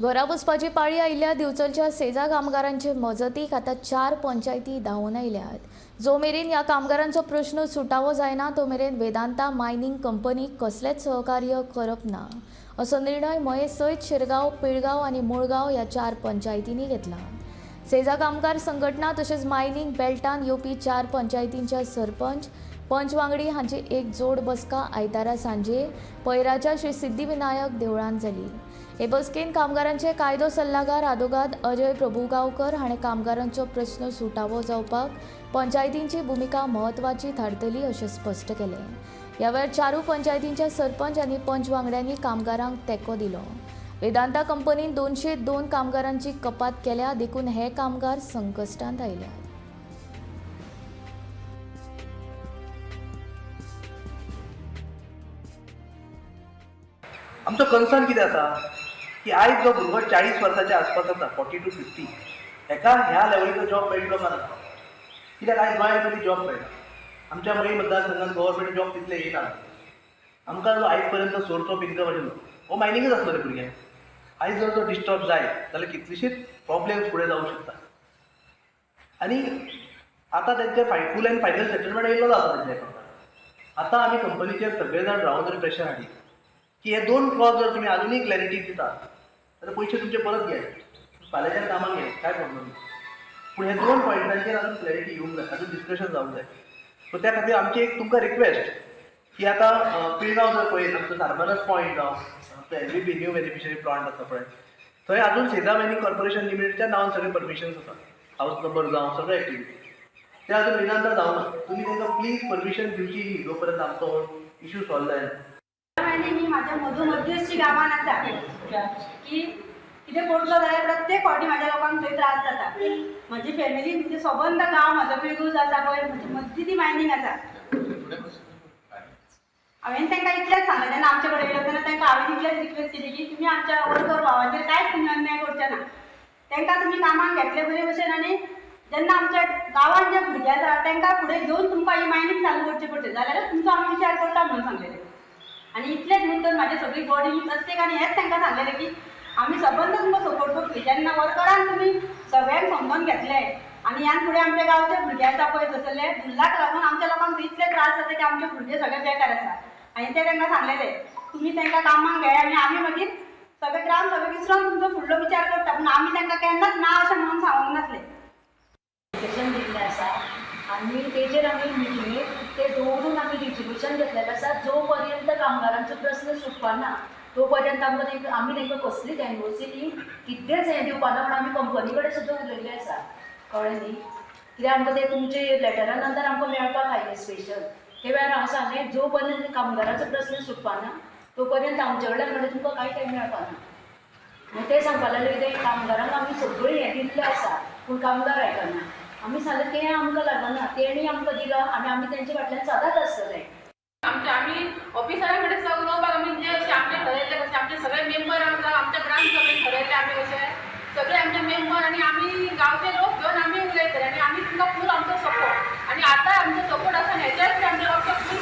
घरा वचपाची पाळी आयिल्ल्या दिवचलच्या सेजा कामगारांचे मजतीक आतां 4 पंचायती धांवून आयल्यात। जो मेरेन ह्या कामगारांचो प्रश्न सुटावो जायना तो मेरेन वेदांता मायनिंग कंपनीक कसलेंच सहकार्य करप ना असो निर्णय मये सयत शिरगांव, पिळगांव आनी मुळगांव ह्या 4 पंचायतींनी घेतला। सेजा कामगार संघटना तशेंच मायनिंग बेल्टान येवपी 4 पंचायतींच्या सरपंच पंच वांगडी हांची एक जोड बसका आयतारा सांजे पैराच्या श्री सिद्धिविनायक देवळांत जाली। हे बसकेन कामगारांचे कायदो सल्लागार आदोगाद अजय प्रभुगांवकर हाणें कामगारांचो प्रस्न सुटावो जावपाक पंचायतींची भुमिका म्हत्वाची थारतली अशें स्पश्ट केलें। ह्या वेळार 4 पंचायतींच्या सरपंच आनी पंच वांगड्यांनी कामगारांक तेंको दिलो। वेदांता कंपनीन 202 कामगारांची कपात केल्या देखून हे कामगार संकश्टांत आयल्यात। आमचो कन्सर्न कितें आसा की आयज जो भुरगो 40 वर्साच्या आसपास आसा, 40 to 50, हेका ह्या लेवलीचो जॉब मेळटलो काय ना? कित्याक आयज गोंयांत तरी जॉब मेळटा, आमच्या मयी मतदारसंघात गव्हर्मेंट जॉब तितले येना। आमकां जो आयज पर्यंत सोर्स ऑफ इन्कम आशिल्लो हो मायनिंगच आसलो रे भुरग्यांक। आयज जर तो डिस्टर्ब जायत जाल्यार कितलीशीच प्रॉब्लेम्स फुडें जावंक शकता। आनी आतां तेंचे फूल एंड फायनल सेटलमेंट येयल्लो आसा तेंच्या एकाउंटार। आतां आमी कंपनीचेर सगळे जाण रावन जर प्रेशर हाडली की हे 2 क्लॉज जर तुमी आजुनूय क्लॅरिटी दिता जाल्यार पयशे तुमचे परत घे, फाल्यांच्यान कामाक घे, कांय प्रॉब्लम ना। पूण हे 2 पॉयंटांचेर अजून क्लॅरिटी येवंक जाय, अजून डिस्कशन जावंक जाय। सो त्या खातीर आमची एक तुमकां रिक्वेस्ट की आतां पिळगांव जर पळयत, आमचो सार्बनस पॉयंट जावं, आमचो NBP new beneficiary plant आसा पळय, थंय अजून सेजा मायनिंग कॉर्पोरेशन लिमिटेडच्या नांवान सगळे परमिशन्स आसा, हावस नंबर जावं सगळे एक्टिविटी ते अजून वेदांता जावना। तुमी तांकां प्लीज परमिशन दिवची न्ही जो पर्यंत आमचो इशू सॉल्व जायना। मायनिंग ही माझ्या मधोमध्यशी गांवान आसा की कितें पडलो जाल्यार प्रत्येक फावटी म्हाज्या लोकांक थंय त्रास जाता। म्हजी फॅमिली म्हणजे सबंद गांव म्हाजो पिळगूज आसा पळय, म्हजी मदीं ती मायनींग आसा। हांवें तांकां इतलेंच सांगलें जेन्ना आमचे कडेन येयलो तेन्ना तांकां हांवें इतलेंच रिक्वेस्ट केली की तुमी आमच्या वर्कर भावाचेर कांयच तुमी अन्याय करचे ना, तांकां तुमी कामाक घेतले बरे भशेन आनी जेन्ना आमच्या गांवांत जे भुरगे आसा तांकां फुडें घेवन तुमकां ही मायनींग चालू करची पडटली जाल्यार तुमचो आमी विचार करता म्हणून सांगलेलें। आनी इतलेंच न्हू तर म्हाजी सगळी बॉडी प्रत्येकान हेंच तांकां सांगलेलें की आमी सबंद तुमकां सपोर्ट करतली जेन्ना वर्करान तुमी सगळ्यांक समजून घेतले आनी ह्यान फुडें आमच्या गांवचे भुरगे आसा पळय तसले धुल्लाक लागून आमच्या लोकांक इतले त्रास जाता की आमचे भुरगे सगळे बेकार आसा। आनी ते तांकां सांगलेले तुमी तांकां कामाक घेया आनी आमी मागीर सगळे ग्राम सगळे विसरून तुमचो फुडलो विचार करता, पूण आमी तांकां केन्नाच ना अशें म्हणून सांगूंक नासलें। एप्लिकेशन दिल्लें आसा आनी तेजेर आमी मिटिंगेक ते दवरून आमी रिजोल्युशन घेतलेलें आसा। जो पर्यंत कामगारांचो प्रस्न सुटपाना तो पर्यंत आमकां आमी तांकां कसलीच एनओसी ती कितेंच हें दिवपाना म्हण आमी कंपनी कडेन सुद्दां उलयल्लें आसा, कळ्ळें न्ही? कित्याक आमकां ते तुमचे लेटरा नंतर आमकां मेळपाक आयलें स्पेशल, ते वेळार हांव सांगलें जो पर्यंत कामगाराचो प्रस्न सुटपाना तो पर्यंत आमचे कडल्यान म्हणल्यार तुमकां कांय कांय मेळपाना। मागीर ते सांगपाक लागले कितें कामगारांक आमी सगळें हें दिल्लें आसा पूण कामगार आयकना। आमी सांगलें तें आमकां लागना, तेणी आमकां दिलां आनी आमी तेंच्या फाटल्यान सदांच आसतले। आमच्या आमी ऑफिसरा कडेन उलोवपाक आमी जे अशें आमचें ठरयल्लें कशें आमचे सगळे मेंबर आमकां आमच्या ग्राम सभेन ठरयल्लें आमी कशें सगळे आमचे मेंबर आनी आमी गांवचे लोक घेवन आमी उलयतले आनी आमी तुमकां फूल आमचो सपोर्ट आनी आतां आमचो सपोर्ट आसा हेच्याच आमच्या गांवचो फूल